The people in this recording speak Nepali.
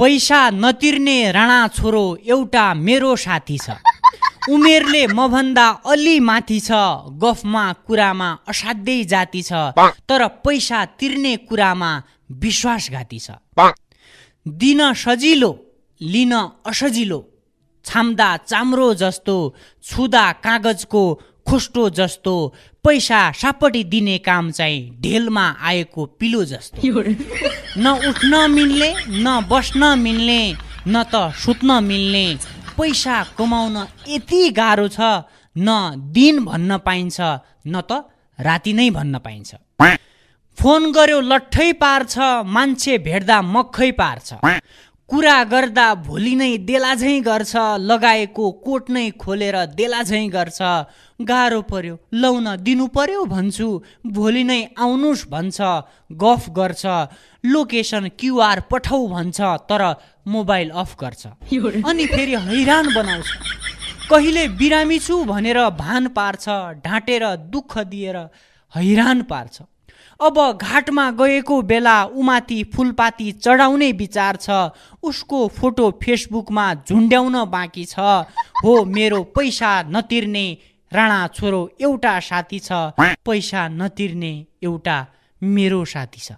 पैसा नतिर्ने राणा छोरो एउटा मेरो साथी छ। उमेरले मभन्दा अलि माथि छ, गफमा कुरामा असाध्यै जाति छ, तर पैसा तिर्ने कुरामा विश्वासघाती छ। दिन सजिलो लिन असजिलो, छाम्दा चाम्रो जस्तो, छुदा कागजको खोस्टो जस्तो, पैसा सापटी दिने काम चाहिँ ढेलमा आएको पिलो जस्तो। न उठ्न मिल्ने, न बस्न मिल्ने, न त सुत्न मिल्ने, पैसा कमाउन यति गाह्रो छ, न दिन भन्न पाइन्छ न त राति नै भन्न पाइन्छ। फोन गर्यो लट्ठै पार्छ, मान्छे भेट्दा मक्खै पार्छ, कुरा गर्दा भोलि नै देला झैँ गर्छ, लगाएको कोट नै खोलेर देला झैँ गर्छ। गाह्रो पर्यो लौन दिनु पर्यो भन्छु, भोलि नै आउनुस् भन्छ, गफ गर्छ, लोकेसन क्युआर पठाऊ भन्छ, तर मोबाइल अफ गर्छ। अनि फेरि हैरान बनाउँछ, कहिले बिरामी छु भनेर भान पार्छ, ढाँटेर दुःख दिएर हैरान पार्छ। अब घाटमा गएको बेला उमाथि फुलपाती चढाउने विचार छ, उसको फोटो फेसबुकमा झुन्ड्याउन बाँकी छ। हो मेरो पैसा नतिर्ने राणा छोरो एउटा साथी छ, पैसा नतिर्ने एउटा मेरो साथी छ।